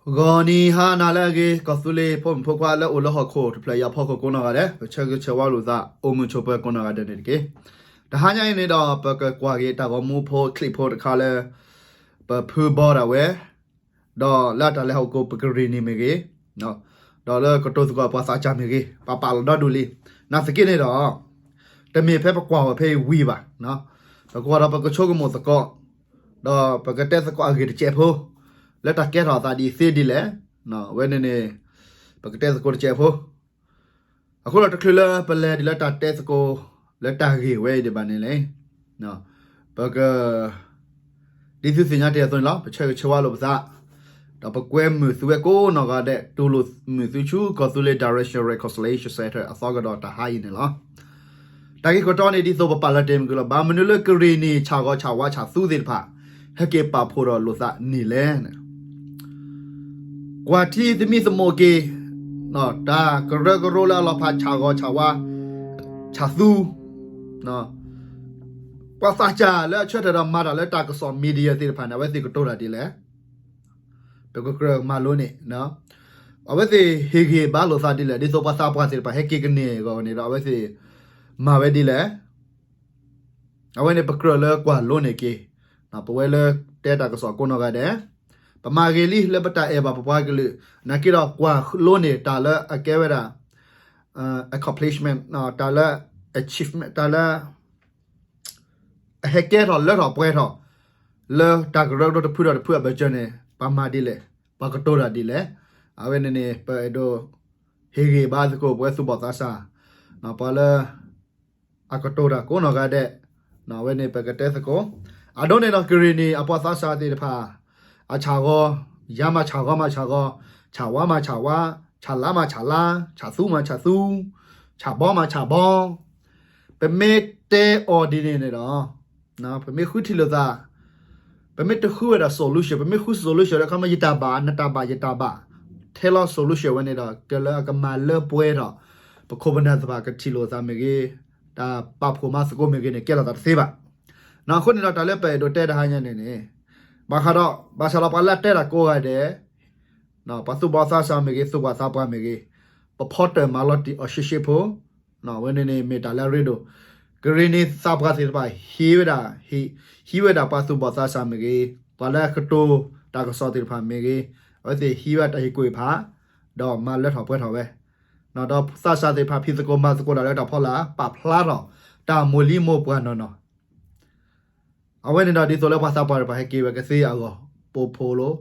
ဂီၤနံၤဟါနၤလၢအဂ့ၤ ကီၢ်သူလ့ၤဖိမုၣ်ဖိခွါလၢအိၣ်လၢဟီၣ်ခိၣ်တဖျၢၣ်အံၤအဖီခိၣ်ကိးနီၢ်ဂၤဒဲး, ပဆၢဂ့ၤဆၢဝါလိာ်သး အိၣ်မုာ်ဆိးပၢၤကိးနီၢ်ဂၤဒဲးန့ၣ်တက့ၢ်. တဟါညါအံၤန့ၣ်ဒီး ပကကွၢ်က့ၤတၢ်ဂီၤမူဖိချံးဖိတခါလၢ ပဖုဘီဒၣ်ဝဲ ဒီးလၢအတၢ်လဲၤဟီၣ်ခိၣ်ပကရ့ၣ်နံၤမ့ၢ်ဂ့ၤ, ဒီးလၢကတိၤသကိးပှၤသးစၢ်မ့ၢ်ဂ့ၤ, ပပာ်လီၤဒီဒူၣ်လံ. နာ်သက့န့ၣ်ဒီး တမ့ၢ်ဖဲပကွၢ်ဝဲဖဲအံၤဝံၤဘၣ်, ပကွၢ်ဒီးပကဆိကမိၣ်သကိး, ဒီးပကတဲသကိးအဂ့ၢ်တစဲးဖိ, လၢတၢ်ကဲထီၣ်အသးဒ်အံၤသ့ဒ်လဲၣ်, ဝဲန့ၣ်န့ၣ် ပကတဲသကိးတစဲးဖိ အဃိဒီးတချုးလၢပလဲၤဒ်လၢတၢ်တဲသကိး လၢတၢ်ဂ့ၢ်ဝဲအံၤဒံးဘၣ်န့ၣ်လဲၣ်, ပက ဒ်သုသ့ၣ်ညါတ့ၢ်အသိးန့ၣ်လီၤ, ပဆၢဂ့ၤဆၢဝါလိာ်ပသး, ဒီးပကွဲမုာ်သုဝဲကိးနီၢ်ဂၤဒဲး, တူၢ်လိာ်မုာ်သုဆူကီၢ်သူလ့ၤ Direction Reconciliation Centre အသီကဒီးတဟါအံၤန့ၣ်လီၤ. တၢ်ဂ့ၢ်ခိၣ်တီန့ၣ် ဒ်သိးပပာ်လီၤတဲာ်မုၢ်ကလီၤ, ဘၣ်မနုၤလၢကရ့ၣ်နံၤဆၣ်ဂီၤဆၣ်ဝါဆၣ်သူသ့ၣ်တဖၣ် ဟဲက့ၤပာ်ဖှိၣ်ဒီးလိာ်သးန့ၣ်လဲၣ်. ကွၢ်ထံသမံသမိးက့ၤ တၢ်ကရၢကရိလၢအလီၤဖးဆၣ်ဂီၤဆၣ်ဝါ ဆၣ်သူ ပှၤသးစၢ်လၢအဆၢထၢၣ်ဒီးမၤတၢ်လၢတၢ်ကစီၣ် media သ့ၣ်တဖၣ်န့ၣ် အဝဲသ့ၣ်ကတိၤတၢ်ဒ်လဲၣ်, ပကကြၢးမၤလိန့ၣ်, အဝဲသ့ၣ်ဟ့ၣ်ဂံၢ်ဘါလိာ်သးဒ်လဲၣ်, ဒ်သိးပှၤသးပှၢ်သ့ၣ်တဖၣ်ဟဲက့ၤကန့ၢ်အဂီၢ်န့ၣ်ဒီး အဝဲသ့ၣ်မၤဝဲဒ်လဲၣ်. အဝဲန့ၣ်ပကြၢးလၢကွၢ်လိန့ၢ်က့ၤ, ပဝဲလၢတဲတၢ်ကစီၣ်ကိးနီၢ်ဂၤဒဲး, ပမၤဂ့ၤလံလၢပတၢ်အဲၣ်ဘၣ်ပပှၤကလုာ်, နာ်က့ဒီးကွၢ်လိန့ၢ်တၢ်လၢအကဲဝဲဒၣ် accomplishment တၢ်လၢ achievement တၢ်လၢ အဟဲကဲထီၣ်လၢထီၣ်ပှဲၤထီၣ် လၢတၢ်ကရၢကရိတဖုဒီးတဖုအဘၢၣ်စၢၤန့ၣ် ပှၤမၤဒ်လဲၣ်, ပှၤကတိၤတၢ်ဒ်လဲၣ်. အဝဲန့ၣ်န့ၣ် ပအဲၣ်ဒိးဟ့ၣ်ဂံၢ်ဘါသကိးပဝဲသူၣ်ဘီၣ်သးစၢ်, ပှၤလၢ အကတိၤတၢ်ကိးနီၢ်ဂၤဒဲး, အဝဲန့ၣ်ပကတဲသကိး, အဒိန့ၣ်ဒီးကရ့ၣ်နံၤအပှၤသးစၢ်သ့ၣ်တဖၣ် အဆၣ်ဂီၤ, ယၤမးဆၣ်ဂီၤမးဆၣ်ဂီၤ, ဆၣ်ဝါမးဆၣ်ဝါ, ဆၣ်လါမးဆၣ်လါ, ဆၣ်သူမးဆၣ်သူ, ဆၣ်ဘီမးဆၣ်ဘီ, ပမ့ၢ်တဲအီၤဒ်န့ၣ်န့ၣ်ဒီး ပမ့ၢ်ဃုထံၣ်လိာ်သး, ပမ့ၢ်တဃုဝဲဒၣ် solution, ပမ့ၢ်ဃု solution ဒီးခီမ့ၢ်ယတၢ်ဘၣ် နတၢ်ဘၣ်ယတၢ်ဘၣ်, ထဲလီၤ solution ဝဲန့ၣ်ဒီး ကလၢအကမၤလၢပှဲၤထီၣ် ပခိၣ်ပနၢ်သ့ၣ်တဖၣ်ကထံၣ်လိာ်သးမ့ၢ်ဂ့ၤ, တၢ်ပာ်ဖှိၣ်မၤသကိးမ့ၢ်ဂ့ၤန့ၣ် ကဲလိာ်သးတသ့ဘၣ်. အဃိန့ၣ်ဒီးတၢ်လၢပအဲၣ်ဒိးတဲတဟါညါန့ၣ်န့ၣ်, ဘၣ်ဃးဒီး ဘၣ်ဆၣ်ဒီးပှၤလၢအတဲတၢ်ကိးဂၤဒဲး ပှၤသူၣ်ဘီၣ်သးစၢ်မ့ၢ်ဂ့ၤ သူၣ်ပှၤသးပှၢ်မ့ၢ်ဂ့ၤ, ပဖီတၢၢ်မၤလီၤတံၢ်အီၤရှဲရှဲဖိ, ဝဲန့ၣ်န့ၣ်မ့ၢ်တၢ်လၢအရ့ဒိၣ်, ကရ့ၣ်နံၤသးပှၢ်သ့ၣ်တဖၣ် ဟံးဝဲဒၣ်, ဟံးဝဲဒၣ်ပှၤသူၣ်ဘီၣ်သးစၢ်မ့ၢ်ဂ့ၤ, ပှၤလၢအကတိၤတၢ်ကစီၣ်သ့ၣ်တဖၣ်မ့ၢ်ဂ့ၤ, အဝဲသ့ၣ်ဟံးဝဲတၢ်ဟ့ၣ်ကူၣ်ဖး, ဒီးမၤလၢထီၣ်ပှဲၤထီၣ်ဝဲ, ဒီးသးစၢ်သ့ၣ်တဖၣ်ဖံးသကိးမၤသကိးတၢ်လၢတၢ်ဖီလာ် ပာ်ဖျါထီၣ် တၢ်မိၢ်လံမိၢ်ပှၢ်နီၢ်နီၢ် အဝဲန့ၣ်ဒီးဒ်သိးလၢပှၤသးပှၢ်တဖၣ်ဟဲက့ၤဝဲကသ့အဂီၢ်, ပအိၣ်ဖှိၣ်လိာ်,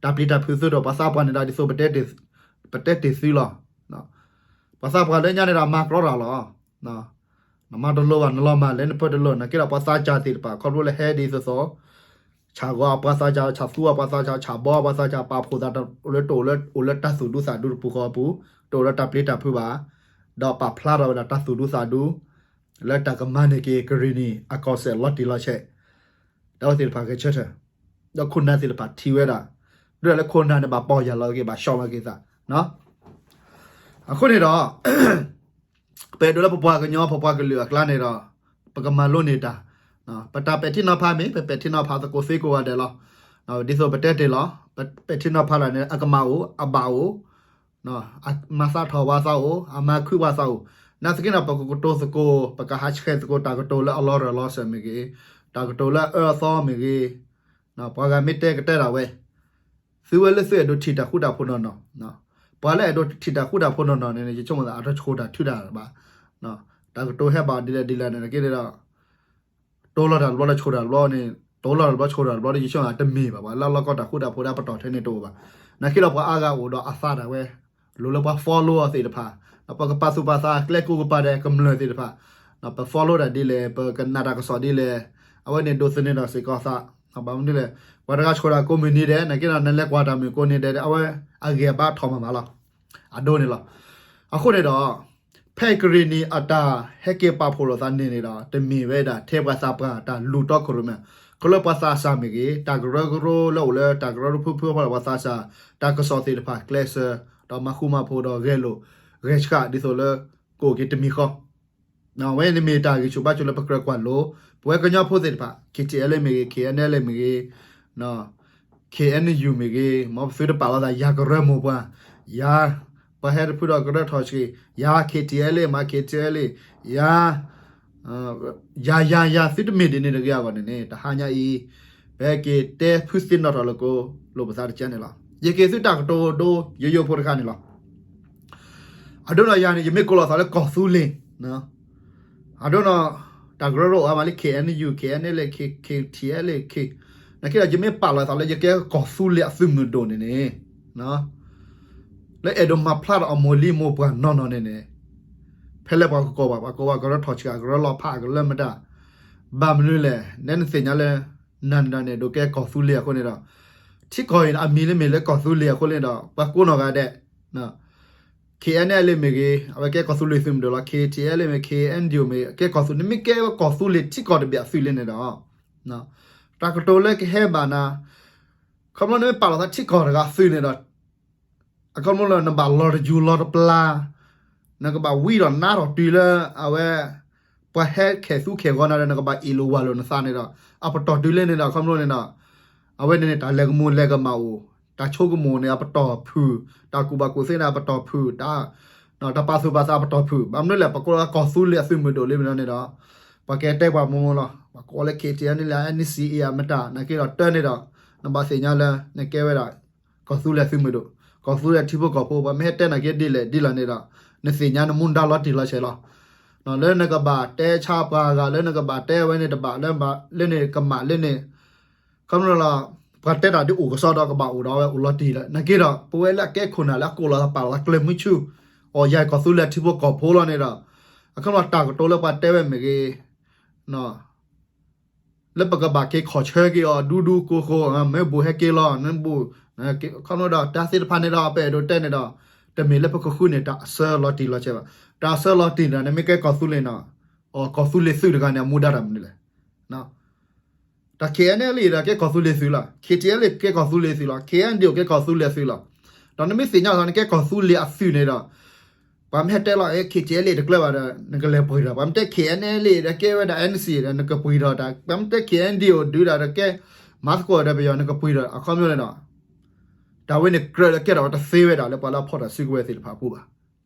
တၢ်ပျံၤတၢ်ဖုးသုဒီးပှၤသးပှၢ်န့ၣ်ဒီးဒ်သိး ပတဲတ့ၢ်သုလီၤ. ပှၤသးပှၢ်လၢညါန့ၣ်ဒီးမၤကြီတၢ်လီၤ. နမၤတလိၤဘၣ် နလီၤမၢ်လၢနပၢၢ်တလိၤ နာ်က့ဒီးပှၤသးစၢ်သ့ၣ်တဖၣ် ခီဖျိလၢဟဲဒ်သိးသိး ဆၣ်ဂီၤအပှၤသးစၢ် ဆၣ်သူအပှၤသးစၢ် ဆၣ်ဘီအပှၤသးစၢ် ပာ်ဖှိၣ်သးလၢတအိၣ်လၢ အိၣ်လၢတၢ်သူၣ်ဒူသးဒူတပူၤဃီအပူၤ, တအိၣ်လၢတၢ်ပျံၤတၢ်ဖုးဘၣ်, ဒီးပာ်ဖျါထီၣ်ဝဲဒၣ်တၢ်သူၣ်ဒူသးဒူ လၢတၢ်ကမၤန့ၢ်က့ၤကရ့ၣ်နံၤအကီၢ်စဲၣ်လီၤတံၢ်လီၤဆဲး, ဒီးအဝဲသ့ၣ်တဖၣ်ဂဲၤဆၢထၢၣ်, ဒီးခိၣ်နၢ်သ့ၣ်တဖၣ်ထံၣ်ဝဲဒၣ်, ဒ်လဲၣ်လၢခိၣ်နၢ်န့ၣ်ဘၣ်ပီၢ်ယၢ်လီၤက့ၤ ဘၣ်ဆှီလီၤက့ၤသး, အဃိန့ၣ်ဒီး ပအဲၣ်ဒိးလၢပပှၤကညီ ပပှၤကလုာ်အကျါန့ၣ်ဒီး ပကမၤလိန့ၢ်တၢ်, ပတၢ်ပဲာ်ထံနီၤဖးမ့ၢ် ပပဲာ်ထံနီၤဖးသကိးသ့ကိးဂၤဒဲးလီၤ. ဒ်သိးပတဲတ့ၢ်လီၤ, ပပဲာ်ထံနီၤဖးတၢ်န့ၣ် အကမၣ်အိၣ် အဘၣ်အိၣ်, အမၤသးထီၣ်ပှၤသးအိၣ် အမၤခုပှၤသးအိၣ်, နာ်သက့န့ၣ် ပကကတိၤသကိး ပကဟးဆှဲးသကိးတၢ်ကတိၤလၢအလီၤရၢၢ်လီၤစၢၤမ့ၢ်ဂ့ၤ, တၢ်ကတိၤလၢအအၢအသီမ့ၢ်ဂ့ၤ, ပှၤဂၤမ့ၢ်တဲကတဲဒၣ်ဝဲ သုဝဲလၢသုအဲၣ်ဒိးထံၣ်တၢ်ဃူတၢ်ဖိးနီၢ်နီၢ်, ပှၤလၢအဲၣ်ဒိးထံၣ်တၢ်ဃူတၢ်ဖိးနီၢ်နီၢ်န့ၣ် ယဆိကမိၣ်သး အတဆိၣ်တၢ်ထုတၢ်ဘၣ်, တၢ်ကတိၤဟဲဘၣ်ဒ်လဲၣ်ဒ်လဲၣ်န့ၣ် နက့န့ၣ်ဒီး တိၢ်လီၤတၢ်တဘျီလၢဆိၣ်တၢ်တဘျီန့ၣ် တိၢ်လီၤတၢ်တဘျီဆိၣ်တၢ်တဘျီဒီး ယဆိကမိၣ်သးတမ့ၢ်ဘၣ်, ပှၤလၢအလီၢ်ကီတၢ်ဃူတၢ်ဖိးဒၣ်ပတီၢ်ထဲန့ၣ်တအိၣ်ဘၣ်. နာ်က့ဒီးပှၤအါဂၤအိၣ်ဒီးအသးဒၣ်ဝဲ လိၤလၢပှၤ follow အီၤသ့ၣ်တဖၣ်, ပကပာ်သူၣ်ပာ်သးကျဲကိးကပၤဒီးကမျၢၢ်သ့ၣ်တဖၣ်, ပ follow တၢ်ဒ်လဲၣ် ပကနၣ်တၢ်ကစီၣ်ဒ်လဲၣ်, အဝဲန့ၣ်ဒိးသန့ၤဒီးစ့ၢ်ကီးသး, ဘၣ်မနုၤလဲၣ်, ပှၤတဂၤဆိၣ်တၢ်ကိးမုၢ်နံၤဒဲး နာ်က့ဒီး နလဲၤကွၢ်တၢ်မုၢ်ကိးနံၤဒဲး အဝဲအဂံၢ်အဘါထီၣ်မးမးလီၤ. အဒိန့ၣ်လီၤ. အဃိန့ၣ်ဒီး ဖဲကရ့ၣ်နံၤအတၢ်ဟဲက့ၤပာ်ဖှိၣ်လိာ်သးန့ၣ်န့ၣ်ဒီး တမ့ၢ်ဝဲဒၣ်ထဲပှၤသးပှၢ်တၢ်လူၢ်တီခိၣ်ရိၣ်မဲာ်, ခီဖျိပှၤသးစၢ်မ့ၢ်ဂ့ၤ, တၢ်ကရၢကရိလၢအိၣ်လၢတၢ်ကရၢကရိဖုဖုအဖီလာ် ပှၤသးစၢ် တၢ်ကစီၣ်သ့ၣ်တဖၣ်ကျဲးစၢး ဒီးမၤဃူမၤဖိးဒီးဂဲၤလိာ် ဂဲၤဆှးဒ်သိးလၢ ကအိၣ်က့ၤတမံၤဃီ အဝဲန့ၣ်မ့ၢ်တၢ်ဂံၢ်ဆူၣ်ဘါဆူၣ်လၢပကြၢးကွၢ်လိ, ပဝဲကညီဖိသ့ၣ်တဖၣ် KTLA မ့ၢ်ဂ့ၤ KNLA မ့ၢ်ဂ့ၤ, K N U မ့ၢ်ဂ့ၤ, မ်ပသုတပာ်လီၤသး ယၤကရၢမိၢ်ပှၢ်, ယၤ ပှၤဟဲတဖုဒီးကရၢထီၣ်ဆှံ, ယၤ K T L A မၤ K T L A, ယၤ ယၤ ယၤ ယၤ သုတမ့ၢ်ဒ်န့ၣ်တဂ့ၤအဂီၢ်န့ၣ်န့ၣ် တဟါညါအံၤ ပဟဲက့ၤတဲဖုသ့ၣ်နီၣ်ထီၣ်လိာ်ကိးလိာ်ပသးတကဲန့ၣ်လီၤ. ယက့ၤသုတၢ်ကတိၤဒိယိယိဖိတခါန့ၣ်လီၤ. အဒိန့ၣ်ယၤန့ၣ် ယမ့ၢ်ကိးလီၤသးလၢကီၢ်သူလ့ၤ, အဒိန့ၣ် တၢ်ကရၢကရိအိၣ်အါမးလၢ K N U, K N L A, K T L A, K, နာ်က့ဒီး ယမ့ၢ်ပာ်လီၤသးလၢယကဲကီၢ်သူလ့ၤအသုးမုၢ်ဒိၣ်န့ၣ်န့ၣ် လၢအဲၣ်ဒိးမၤဖျါထီၣ်အမိၢ်လံမိၢ်ပှၢ်နီၢ်နီၢ်န့ၣ်န့ၣ် ဖဲလဲၣ်ပှၤကကိးဘၣ်, ပှၤကိးဘၣ်ကရၢထီၣ်ဆှံ ကရၢလီၤဖးကလၢမတၤ, ဘၣ်မနုၤလဲၣ် နဲနသ့ၣ်ညါလၢ နၤန့ၣ်ဒီးန့ၣ် ဒိးကဲကီၢ်သူလ့ၤအဃိန့ၣ်ဒီး ထံကီၢ်အံၤန့ၣ် အမံၤလၢမ့ၢ်လၢကီၢ်သူလ့ၤအဃိန့ၣ်ဒီး ပှၤကိးနီၢ်ဂၤဒဲး K N L A မ့ၢ်ဂ့ၤ အဝဲကဲကီၢ်သူလ့ၤသုးမုၢ်ဒိၣ်လီၤ. K T L A မ့ၢ် K N D O မ့ၢ် ကဲကီၢ်သူ, နမ့ၢ်ကဲဝဲကီၢ်သူလ့ၤထံကီၢ်တဘ့ၣ်အသုးလံန့ၣ်ဒီး တၢ်ကတိၤလၢကဟဲဘၣ်နၤ ခီဖျိနမ့ၢ်ပာ်လီၤသးထံကီၢ်တဂၤသုးန့ၣ်ဒီး အခီဖျိလၢနဘၣ်လီၤတယူၤလီၤတပျၢ်, နကဘၣ်ဝံဒီးနါထီၣ်တုၤလၢအဝဲ ပှၤဟဲခဲးသူခဲးဂီၤနၤဒီး နကဘၣ်အ့ၣ်လိာ်ဝၢ်လိာ်နသးန့ၣ်ဒီး အပတီၢ်တုၤလၢန့ၣ်ဒီး အခီဖျိန့ၣ်ဒီး အဝဲန့ၣ်န့ၣ် တၢ်လဲၤကမူၤလဲၤကမၣ်အိၣ်, တၢ်ဆိကမိၣ်န့ၣ် အပတီၢ်ဖုၣ်, တၢ်ကူၣ်ဘၣ်ကူၣ်သ့န့ၣ် အပတီၢ်ဖုၣ်, တၢ် တၢ်ပာ်သူၣ်ပာ်သးအပတီၢ်ဖုၣ်, ဘၣ်မနုၤလဲၣ် ပကိးလီၤကီၢ်သူလ့ၤအသုးမုၢ်ဒိၣ်လံမ့ၢ်န့ၣ်ဒီး ပှၤကတဲပှၤမိၢ်မိၢ်လီၤ, ပှၤကိးလၢ K T L A န့ၣ်လၢ N C A အမတၤ နာ်က့ဒီးတၢ်န့ၣ်ဒီး နဘၣ်သ့ၣ်ညါလၢ နကဲဝဲဒၣ် ကီၢ်သူလ့ၤသုးမုၢ်ဒိၣ်, ကီၢ်သူလ့ၤထံဖိကီၢ်ဖိ, ပှၤမ့ၢ်ဟဲတဲနာ်က့ဒ်လဲၣ်ဒ်လဲၣ်န့ၣ်ဒီး နသ့ၣ်ညါနမူဒါလီၤတံၢ်လီၤဆဲးလီၤ. လၢနကဘၣ်တဲဆါပှၤဂၤ လၢနကဘၣ်တဲဝဲန့ၣ်တဘၣ် လၢနကမၣ်လၢန့ၣ် ခီဖျိလီၤ ပှၤတဲတၢ်ဒ်အိၣ်ကစီဒီးကဘၣ်အိၣ်ဒီးဝဲအိၣ်လီၤတံၢ်လီၤ. နာ်က့ဒီး ပဝဲလၢအကဲခိၣ်နၢ်လၢအကိးလီၤသးပာ်လီၤသးကျၢၤမုဆူ အီၤယၤကီၢ်သူလ့ၤထံဖိကီၢ်ဖိလီၤန့ၣ်ဒီး အခီဖျိတၢ်ကတိၤလၢပှၤတဲဝဲမ့ၢ်ဂ့ၤ လၢပကဘၣ်က့ၤခီၣ်ဆၢက့ၤအီၤ ဒူဒူကိၢ်ကိၢ် မ့ၢ်ဘူးဟဲက့ၤလီၤ နဘူး ခီဖျိဒီးတၢ်သ့ၣ်တဖၣ်န့ၣ်ဒီး ပအဲၣ်ဒိးတဲန့ၣ်ဒီး တမ့ၢ်လၢပကဃုန့ၢ်တၢ်အဆၢလီၤတံၢ်လီၤဆဲးဘၣ်. တၢ်အဆၢလီၤတံၢ်ဒီး နမ့ၢ်ကဲကီၢ်သူလ့ၤန့ၣ် အီၤကီၢ်သူလ့ၤသုးတဂၤန့ၣ် အမူဒါတၢ်မနုၤလဲၣ်. တၢ် K N L A ဒီးကဲကီၢ်သူလ့ၤသုးလီၤ, K T L A ကဲကီၢ်သူလ့ၤသုးလီၤ, K N D O ကဲကီၢ်သူလ့ၤအသုးလီၤ. ဒီးနမ့ၢ်သ့ၣ်ညါလီၤ နကဲကီၢ်သူလ့ၤအသုးန့ၣ်ဒီး ပှၤမ့ၢ်ဟဲတဲလီၤ K T L A တကျၢၤဘၣ်ဒီး နကလဲၤပှ့ၤထီၣ်, ပှၤမ့ၢ်တဲ K N L A ဒီးကဲဝဲဒၣ် N C A ဒီး နကပှ့ၤထီၣ်တၢ်, ပှၤမ့ၢ်တဲ K N D O ဒုးဒၣ်ဒီးကဲ မၤသကိးဒီးပယီၤ နကပှ့ၤထီၣ် အခီပညီန့ၣ်ဒီး တၢ်ဝဲန့ၣ်ကြၢးလၢကဲထီၣ်ဝဲတသ့ဝဲဒၣ်လၢပှၤလၢအဖီၣ်တၢ်စုကဝဲၤသ့ၣ်တဖၣ်အပူၤဘၣ်.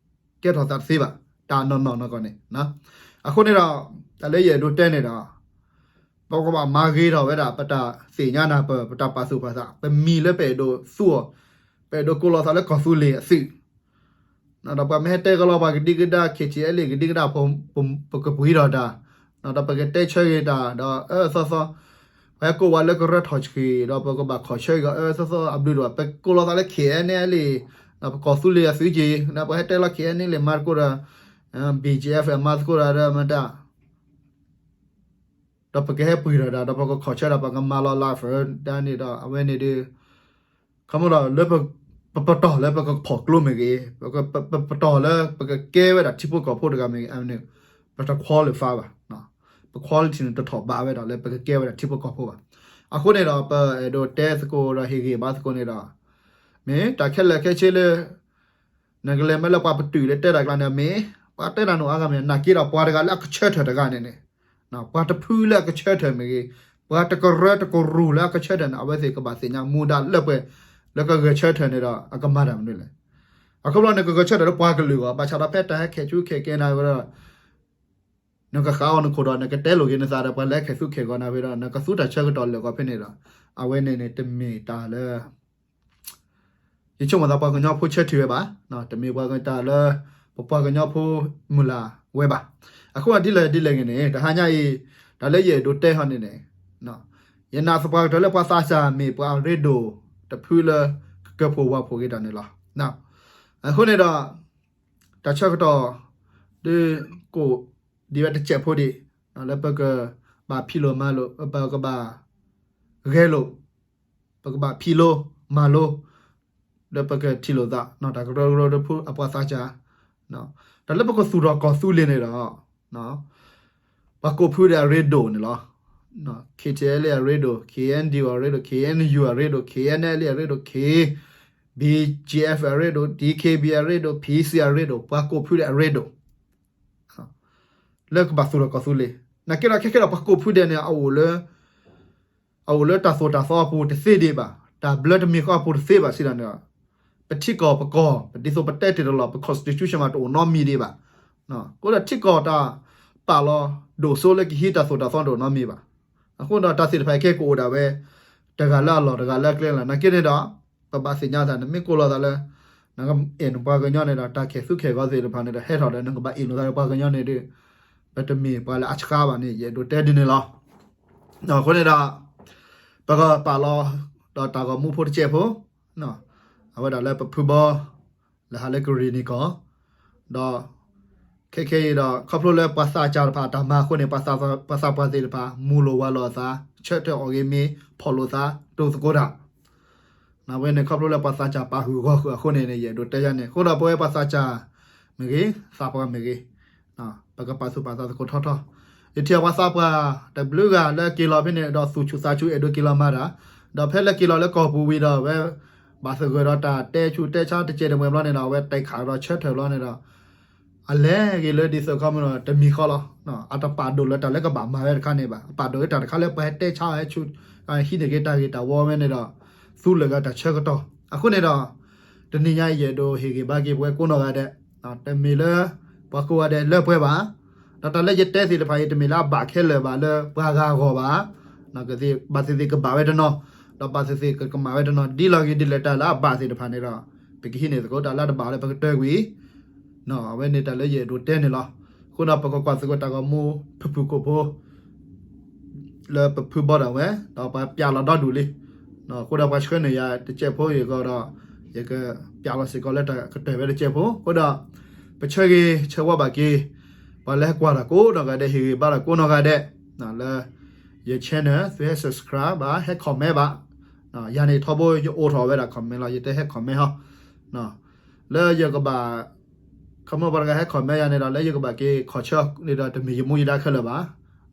ကဲထီၣ်သးတသ့ဘၣ်, တၢ်နီၢ်နီၢ်နီၢ်ကီၢ်န့ၣ်. အဃိန့ၣ်ဒီး တၢ်လၢယအဲၣ်ဒိးတဲန့ၣ်ဒီး ပကဘၣ်မၤဂ့ၤထီၣ်ဝဲဒၣ် ပတၢ်သ့ၣ်ညါနၢ်ပၢၢ် ပတၢ်ပာ်သူၣ်ပာ်သး ပမံၤလၢပအဲၣ်ဒိးသူအီၤ, ပအဲၣ်ဒိးကိးလီၤသးလၢကီၢ်သူလ့ၤအသုး ဒီးပှၤမ့ၢ်ဟဲတဲကလီၤပှၤကဒံကဒါ K T L A ကဒံကဒါဖိ ပကပှ့ၤထီၣ်တၢ်, ဒီးပကတဲဆၢက့ၤတၢ် ဒီးအၢသီသီ, ပှၤဟဲကိးဝဲလၢကရၢထီၣ်ဆှံ ဒီးပကဘၣ်ခီၣ်ဆၢက့ၤအီၤ အၢသီသီအဘျုးတဘၣ်, ပကိးလီၤသးလၢ K N L A ဒီးပကီၢ်သူလ့ၤအသုးက့ၤ, ဒီးပှၤဟဲတဲလီၤ K N L A မၤသကိးဒီး B G F မၤသကိးဒီး ဒီးမတၤ ဒီးပကဟဲပှ့ၤထီၣ်တၢ် ဒီးပကခီၣ်ဆၢတၢ် ပကမၤလီၤလၢ ဒ်န့ၣ်ဒီး အဝဲန့ၣ်ဒီး ခီဖျိဒီးလၢ ပပတီၢ်လၢပကဖီၣ်ကျိမ့ၢ်ဂ့ၤ, ပပတီၢ်လၢပကကဲဝဲဒၣ်ထံဖိကီၢ်ဖိတဂၤမ့ၢ်ဂ့ၤန့ၣ် ပတ qualify ဘၣ်, ပ quality န့ၣ် တထီၣ်ဘးဝဲဒၣ်လၢပကကဲဝဲဒၣ်ထံဖိကီၢ်ဖိဘၣ်. အဃိန့ၣ်ဒီး ပအဲၣ်ဒိးတဲသကိးဒီးဟ့ၣ်ဂံၢ်ဘါသကိးန့ၣ်ဒီး မ့ၢ်တၢ်ခဲလၢာ်ခဲဆ့လၢ နကလဲၤမ့ၢ်လၢပှၤပတုာ်လၢတဲတၢ်ကျါန့ၣ် မ့ၢ် ပှၤတဲတၢ်န့ၣ်အါဂၤမ့ၢ် နာ်က့ဒီးပှၤတဂၤလၢအကဆၢထၢၣ်တဂၤန့ၣ်န့ၣ် ပှၤတဖုလၢအကဆၢထၢၣ်မ့ၢ်ဂ့ၤ, ပှၤတကရၢတကရူၢ်လၢအကဆၢထၢၣ်န့ၣ် အဝဲသ့ၣ်ကဘၣ်သ့ၣ်ညါမူဒါလၢပှဲၤ လၢကဂဲၤဆၢထၢၣ်န့ၣ်ဒီး အကမၤတၢ်မနုၤလဲၣ်. အခီဖျိနကဂဲၤဆၢထၢၣ်လၢပှၤကလုာ်အဂီၢ် ဘၣ်ဆၣ်ဒီးဖဲတၢ်ဟဲခဲးဆူခဲးကဲနၤဝဲဒီး နကဃးအီၤနခိၣ်ဒီး နကတဲလိာ်က့ၤနသးဒီး ပှၤလၢဟဲခဲးဆူခဲးကဲနၤဝဲဒီး နကသူတၢ်ဆၢကတီၢ်လၢာ်ကီးဖဲန့ၣ်ဒီး အဝဲန့ၣ်န့ၣ် တမ့ၢ်တၢ်လၢ ယဆိကမိၣ်သးပှၤကညီဖိဆၢထံၣ်ဝဲဘၣ်, တမ့ၢ်ပှၤကတၢၢ်လၢ ပပှၤကညီဖိမုၢ်လၢ်ဝဲဘၣ်. အဃိဒ်လဲၣ်ဒ်လဲၣ်ဂ့ၤန့ၣ် တဟါညါအံၤ တၢ်လၢယအဲၣ်ဒိးတဲဟီန့ၣ်န့ၣ် ယနာ်သပှၢ်ကတၢၢ်လၢပှၤသးစၢ်မ့ၢ်ပှၤအရ့ဒိၣ်တဖုလၢ ကကၢၢ်ဖှိၣ်ဝၢ်ဖှိၣ်က့ၤတၢ်န့ၣ်လီၤ. အဃိန့ၣ်ဒီး တၢ်ဆၢကတီၢ် ဒ်ကိးဒ်ဝဲတစဲးဖိဒံး လၢပကဘၣ်ဖံးလိာ်မၤလိာ် ပကဘၣ်ဂဲၤလိာ် ပကဘၣ်ဖံးလိမၤလိ လၢပကထံၣ်လိာ်သး တၢ်ကရၢကရိတဖုအပှၤသးစၢ် တၢ်လၢပကသူၣ်ထီၣ်ကီၢ်သူလ့ၤန့ၣ်ဒီး ပှၤကိးဖုဒဲးအရ့ဒိၣ်န့ၣ်လီၤ. K T L A အရ့ဒိၣ်, K N D O အရ့ဒိၣ်, K N U အရ့ဒိၣ်, K N L A အရ့ဒိၣ်, K B G F အရ့ဒိၣ်, D K B အရ့ဒိၣ်, P C အရ့ဒိၣ်, ပှၤကိးဖုဒဲးအရ့ဒိၣ် လၢကဘၣ်သူၣ်ထီၣ်ကီၢ်သူလ့ၤ. နာ်က့ဒီးခဲကဲဒီးပှၤကိးဖုဒဲးန့ၣ် အအိၣ်လၢ အအိၣ်လၢတၢ်သိၣ်တၢ်သီအပူၤတသ့ဒံးဘၣ်. တၢ်ဘျၢတမံၤဃီအပူၤတသ့ဘၣ်စံးဒၣ်န့ၣ်ဒီး ပထံကီၢ်ပကီၢ် ပဒ်သိးပတဲတ့ၢ်တလီၢ် ပ constitution မးတအိၣ်နီတမံၤဒံးဘၣ်. အဃိဒီးထံကီၢ်တၢ်ပာ်လီၤဒိၣ်စိလၢကဟံးတၢ်သိၣ်တၢ်သီတအိၣ်နီတမံၤဘၣ်. အဃိဒီးတၢ်သ့ၣ်တဖၣ်အံၤကဲကအိၣ်ဒၣ်ဝဲ တဂၤလၢအလီၢ်တဂၤလၢအကျဲလီၤ. နာ်က့န့ၣ်ဒီး ပဘၣ်သ့ၣ်ညါသး နမ့ၢ်ကိးလီၤသးလၢ နကအဲၣ်နပှၤကညီန့ၣ်ဒီး တၢ်ခဲၣ်သူခဲၣ်ဂီၤသ့ၣ်တဖၣ်န့ၣ်ဒီး ဟဲထီၣ်ဒီး နကဘၣ်အ့ၣ်လိာ်သးလၢပှၤကညီန့ၣ်ဒီး ပတမ့ၢ်ပှၤလၢအဆှါဘၣ်န့ၣ် ယအဲၣ်ဒိးတဲဒ်န့ၣ်လီၤ. အဃိန့ၣ်ဒီး ပကပာ်လီၤဒီးတၢ်ဂီၤမူဖိတစဲးဖိ အဝဲဒၣ်လၢပဖုဘီ လၢဟးလၢကရ့ၣ်နံၣ်ကီၢ် ဒီး ခဲခဲအံၤဒီး ခီဖျိလၢပှၤသးစၢ်တဖၣ်အတၢ်မၤအဃိန့ၣ် ပှၤသးပှၢ်သ့ၣ်တဖၣ် မူၤလိာ်ဝၤလိာ်အသး ဆၢထၢၣ်အီၣ်ဂ့ၤမ့ၤ ဖီၣ်လိာ်သး တိၤသကိးတၢ် အဝဲန့ၣ်ခီဖျိလၢပှၤသးစၢ်ပာ်ဃုာ်ဂီၢ်ဃုာ်အဃိန့ၣ်န့ၣ် ယအဲၣ်ဒိးတဲယၤန့ၣ် အဃိဒီးပဝဲပှၤသးစၢ်မ့ၢ်ဂ့ၤ သးပှၢ်မ့ၢ်ဂ့ၤ ပကပာ်သူၣ်ပာ်သးသကိးထီထီၣ်. ယထံၣ်ပှၤသးပှၢ်တဘျုးဂၤလၢက့ၤလီၤဖဲန့ၣ်ဒီး သူၣ်ဆူၣ်သးဆူၣ်အဲၣ်ဒိးက့ၤလီၤမၤတၢ်, ဒီးဖဲလၢက့ၤလီၤလၢကီၢ်ပူၤဝံၤဒီး အဝဲ ဘၣ်သဂၢၢ်ဒီးတၢ်တဲဆူၣ်တဲဆါတစဲးတမှဲၤဘျီန့ၣ်ဒီး အဝဲတဲခးဒီးဆၢထၢၣ်လီၤန့ၣ်ဒီး အလဲၤဂ့ၤလၢဒ်သိးခီမ့ၢ်ဒီးတမံၤဃီလီၤ. အတပာ်ဒိၣ်လၢတၢ်လၢကဘၣ်မၤဝဲတခါန့ၣ်ဘၣ်. အပာ်ဒိၣ်လၢတၢ်တခါလၢပှၤဟဲတဲဆါဟဲဆူၣ် ဟံးန့ၢ်က့ၤတၢ်ဂ့ၢ်တၢ်ဝီဝဲန့ၣ်ဒီး သူလၢာ်ဂၤတၢ်ဆၢကတီၢ်. အဃိန့ၣ်ဒီး တနံၤညါအံၤ ယအဲၣ်ဒိးဟ့ၣ်ဂံၢ်ဘါက့ၤပဝဲကိးနီၢ်ဂၤဒဲး, တမ့ၢ်လၢ ပှၤကိးဂၤဒဲးလၢပှဲၤဘၣ်. ဒီးတၢ်လၢယတဲသ့ၣ်တဖၣ်အံၤ တမ့ၢ်လၢအဘၣ်ခဲလၢာ်ဘၣ်လၢပှၤဂၤအဂီၢ်ဘၣ်. ဘၣ်သ့ၣ်သ့ၣ်ကဘၣ်ဝဲတနီၤ, ဒီးဘၣ်သ့ၣ်သ့ၣ်ကကမၣ်ဝဲတနီၤ, ဒ်လဲၣ်ဂ့ၤဒ်လဲၣ်တၢ်လၢအဘၣ်သ့ၣ်တဖၣ်န့ၣ်ဒီး ပကဟံးန့ၢ်သကိး တၢ်လၢတဘၣ်လၢပကတၢၢ်ကွံာ် အဝဲန့ၣ်တၢ်လၢယအဲၣ်ဒိးတဲန့ၣ်လီၤ. အဃိဒီးပကကွၢ်သကိးတၢ်ဂီၤမူ ဖုၣ်ဖုၣ်ကိာ်ဖိ လၢပဖုဘီဒၣ်ဝဲ ဒီးပှၤပျးလီၤဒီဒူၣ်လံ. အဃိဒီးပှၤဆှၢန့ၢ်ယၤတစဲးဖိအံၤအဂီၢ်ဒီး ယကပျးလီၤစ့ၢ်ကီးလၢတၢ်ကတၢၢ်ဝဲတစဲးဖိ. အဃိဒီး ပဆၢဂ့ၤဆၢဝါဘၣ်က့ၤ ပှၤလၢဟဲကွၢ်တၢ်ကိးနီၢ်ဂၤဒဲး ဟ့ၣ်ဂံၢ်ဘါတၢ်ကိးနီၢ်ဂၤဒဲး လၢ ယ channel သုဟဲ subscribe ဘၣ် ဟဲ comment ဘၣ်. ယၤန့ၣ်ထီဘိယအိးထီၣ်ဝဲဒၣ် comment လီၤ, ယတဟဲ comment ဟီ လၢယကဘၣ် ခီမီပှၤတဂၤဟဲ comment ယၤန့ၣ်ဒီး လၢယကဘၣ်က့ၤခီၣ်ဆၢန့ၣ်ဒီး တမ့ၢ်ယမူယဒါခဲလၢာ်ဘၣ်.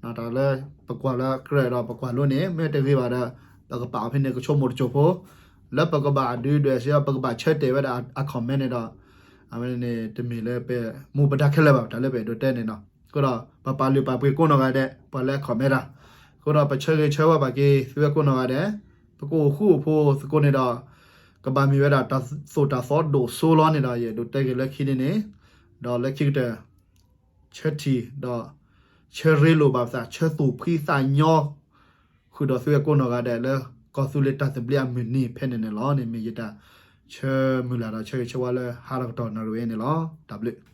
တၢ်လၢပကွၢ်လၢကြၢးဒီးပကွၢ်လိန့ၣ် မ့ၢ်တဂ့ၤဘၣ်ဒီး ပကပာ်အီၤဖဲန့ၣ် ကဆိကမိၣ်တစိၢ်ဖိ, လၢပကဘၣ်ဒုးဒွဲၣ်စ့ၢ် ပကဘၣ်ဆၢတဲာ်ဝဲဒၣ်အ comment န့ၣ်ဒီး အဝဲန့ၣ်တမ့ၢ်လၢပမူပဒါခဲလၢာ်ဘၣ် တၢ်လၢပအဲၣ်ဒိးတဲန့ၣ်လီၤ. အဃိဒီး ပပာ်လုၢ်ပာ်ပှ့ၤကိးနီၢ်ဂၤဒဲး ပှၤလၢ comment တၢ်, အဃိဒီးပဆၢဂ့ၤဆၢဝါဘၣ်က့ၤ သုဝဲကိးနီၢ်ဂၤဒဲး, ပကအိၣ်ဃူအိၣ်ဖိးသကိးန့ၣ်ဒီး ကဘၣ်မ့ၢ်ဝဲဒၣ်တၢ်သိၣ်တၢ်သီဒိၣ်စိလီၤန့ၣ်ဒီး ယအဲၣ်ဒိးတဲက့ၤလၢခံန့ၣ်န့ၣ်, ဒီးလၢခံကတၢၢ် ဆၢထံၣ်ဒီး ဆၢရ့လိာ်ဘၣ်ပသး ဆၢသူၣ်ဖှံသးညီ ဃုာ်ဒီးသုဝဲကိးနီၢ်ဂၤဒဲးလၢ ကီၢ်သူလ့ၤတၢ်သဘျ့အမုၢ်နံၤဖဲန့ၣ်န့ၣ်လီၤန့ၣ် မ့ၢ်ယတၢ်ဆၢမုၢ်လၢ်ဒီးဆၢဂ့ၤဆၢဝါလၢဟါလီၤကတီၢ်နၣ်ရံၣ်ဝဲန့ၣ်လီၤ. တၢ်ဘျုး